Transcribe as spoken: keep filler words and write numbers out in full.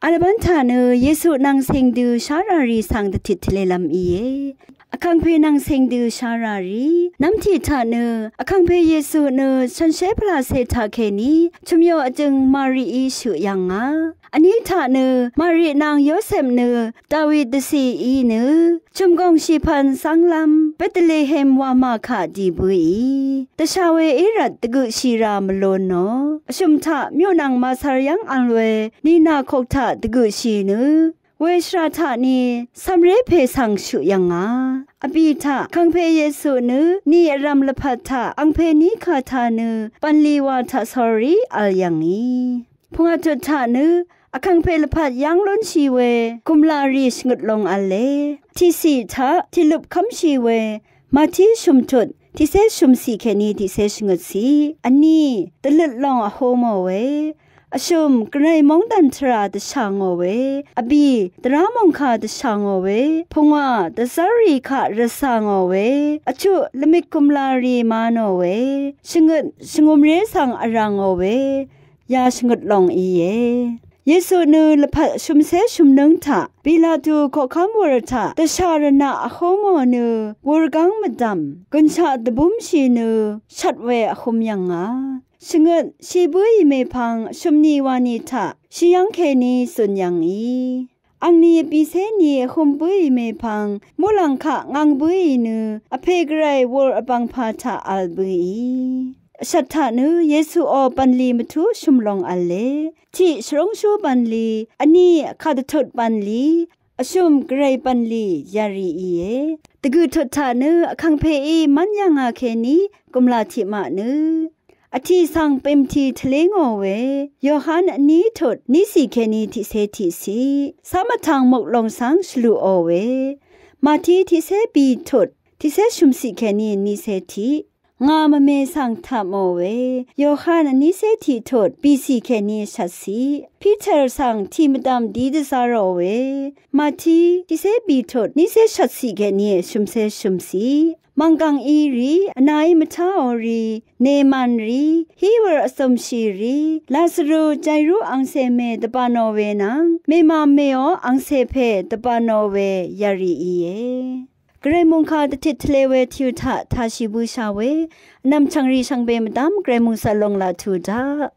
Vl bv́n taq nø Yesu nvng sèngdø shárà rì svng dvtit tvlelv́m íe. Vkàngpè nvng sèngdø shárà rì nv́mtì taq nø Vkàngpè Yesu nø shànshér pvlacè taqkèní chø̀myo vjø̀ng Marií shøq yv̀ngà. Vní taq nø Mari nvng Yosep nø Dawi dvcìí nø chø̀mgòng shìpvn zv́nglv́m Betlehem wamà kaq dì bǿì. Dvsha we í rvt dvgøqshì rà mvlon nò vshø̀m taq myunv̀ng màsvr yv́ng vl we nìnà kok taq dvgøqshì nø weshvra taq ni cv̀mré pè svng shøq yv̀ngà. Vbì taq Vkàngpè Yesu nø nì vrv̀m lvpat taq angpè ní kà taq nø bv̀nlì wà taq sórí vl yv̀ngì. Pungwà tut taq nø Vkàngpè lvpat yv́ng lúnshì we gùmlà rì shvngøt long v̄le. Tiqciq taq tìløp kv́mshì we Mati shø̀mtut tiqcé shø̀mciq kèní tiqcé shvngøtciq. Vní dvløt long vhú mò we. Vshø̀m gvray móngdàn tvrà dvshà ngò we. Vbì dvrá mòngkà dvshà ngò we. Pungwà dvzv́rrì kaq rvcà ngò we. Vchuq lvmik gùmlà rì ma nò we. Shvngøt shvngumré svng vrà ngò we. Ya shvngøt long íe. Yesu nø lvpat shø̀mcé shø̀mnǿng taq Pilatu koqkv́m wur taq dvshà rvnaq vhú mò nø wurgáng mvdv̀m gø̀nshaq dvbúmshì nø shvt we vhø̄m yv̀ngà. Shvngøt shì bǿì mèpvng shø̀mnì wani taq shì yv́ng kèní zun yv̀ngì. Angni vbìcé ni vhø̄m bǿì mèpvng muqlàng kaq ngv̄ng bǿì nø vpè gvray wur vbv̀ngpà taq vl bǿì. Vshvt taq nø Yesuò bv̀nlì mvtú shø̀m long v̄le. Tiq shvrúngshú bv̀nlì, vní vkàdvtut bv̀nlì, vshø̀m gvray bv̀nlì yarì íe. Dvgø̀ tut taq nø Vkàngpèí mv́n yv̀ngà kèní gùmlà tiqmaq nø vtì svng bèmtì tvlé ngò we. Yohan vní tut níciq kèní tiqcé tiqciq. Cám vtvng muklong svng shvlùò we. Mati tiqcé bì tut tiqcé shø̀mciq kèní nícé tiq. Ngà mvme svng tapmò we. Yohan vnícé tiqtut bìciq kèní shvtciq. Piter svng tì mvdv̀m dí dvzá rò we. Mati tiqcé bìtut nícé shvtciq kèní shø̀mcé shø̀mciq. Mv̀nggv̀ng í rì, vnaí mvtáò rì, Neman rì, hí wur vzø̀mshì rì, Lazaru Jairu angcè mè dvbànò we nvng mèmà mèò angcè pè dvbànò we yarì íe. Gvray mòngkà dvtit tvle we tìu taq tashì bøsha we vnvm chv̀ngrì shvngbe mvdv́m Gvray mòngsvt long laq tuq daq.